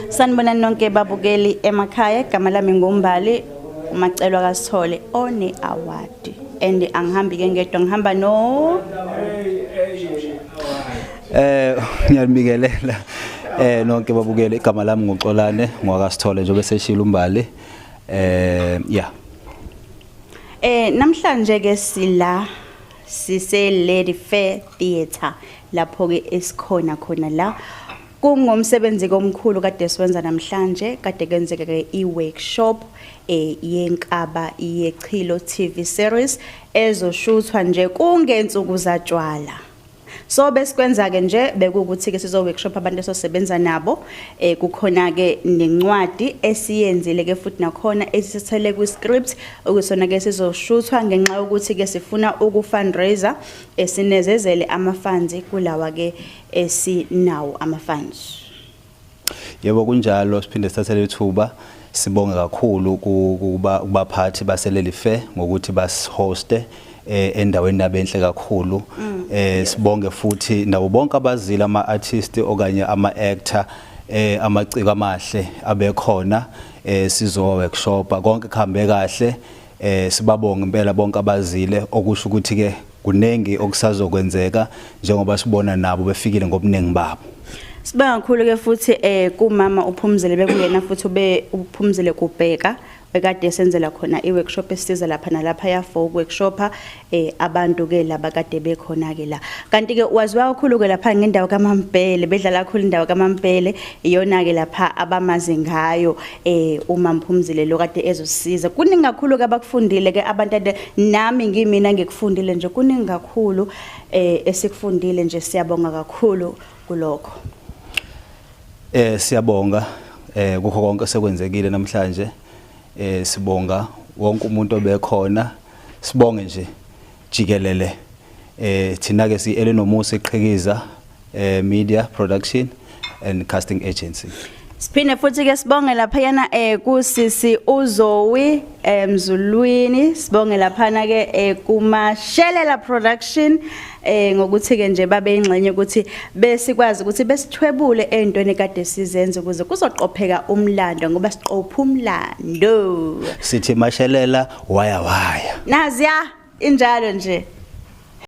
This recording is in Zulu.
Sanibonani nonke babukeli emakhaya. Igama lami nguMbali uMacelwa kaSithole one award, and angihambi ke ngedwa, ngihamba no Ngiyabingelela nonke babukele. Igama lami nguXolane ngwakaSithole, njengoba seshilo uMbali. Yeah. Namhlanje ke sila, sise Lady Fair Theatre, lapho ke esikhona khona la kungomsebenzi komkhulu kade siwenza namhlanje. Kade kwenzeka ke i-workshop yeNkaba Yechilo TV series ezoshuthwa nje kungensuku zatshwala. So besikwenza ke nje bekuwukuthi ke sizo workshop abantu esosebenza nabo. Kukhona ke nencwadi esiyenzile ke futhi nakhona esisethele kwi script okusona ke sizoshuthwa ngenxa yokuthi ke sifuna uku fundraiser, esinezezele ama funds kulawa ke esinawo ama funds. Yebo, kunjalo. Siphinde sithathe lethuba sibonge kakhulu kuba kubaphathi baseLady Fair ngokuthi basihoste endaweni yabenhle kakhulu. Sibonge futhi nabo bonke abazile, ama artist okanye ama actor, amaciko amahle abekhona. Sizo workshop, konke kuhambe kahle. Sibabonge impela bonke abazile, okusho ukuthi ke kunengi okusazokwenzeka njengoba sibona nabo befikile ngobuningi babo. Sibonga kakhulu ke futhi kumama uPhumzile, bekuyena futhi ube uPhumzile kubheka bekade esenzela khona i-workshop, esisiza lapha nalapha ya for workshopa abantu ke laba kade bekhona ke la. Kanti ke waziwa kakhulu ke lapha ngendawo kaMampele, bedlala kakhulu indawo kaMampele, iyona ke lapha abamazi ngayo uMamphumzile lo kade ezosiza. Kuningi kakhulu ke abakufundile ke abantu ade nami ngimina ngikufundile nje, kuningi kakhulu esikufundile nje. Siyabonga kakhulu kulokho. Siyabonga kukho konke sekwenzekile namhlanje. Sibonga wonke umuntu obekhona, sibonge nje jikelele. Thina ke si Elenomusa Iqhikiza Media Production and Casting Agency. Siphinde futhi ke sibonge laphayana kusisi uZoe Mzulwini, sibonge laphana ke kuMashelela Production ngokuthi ke nje babe ingxenye ukuthi besikwazi ukuthi besithwebule entweni kade sizenza ukuze kuzoqopheka umlando, ngoba siqopha umlando. Sithi mashelela waya waya. Naziya injalo nje.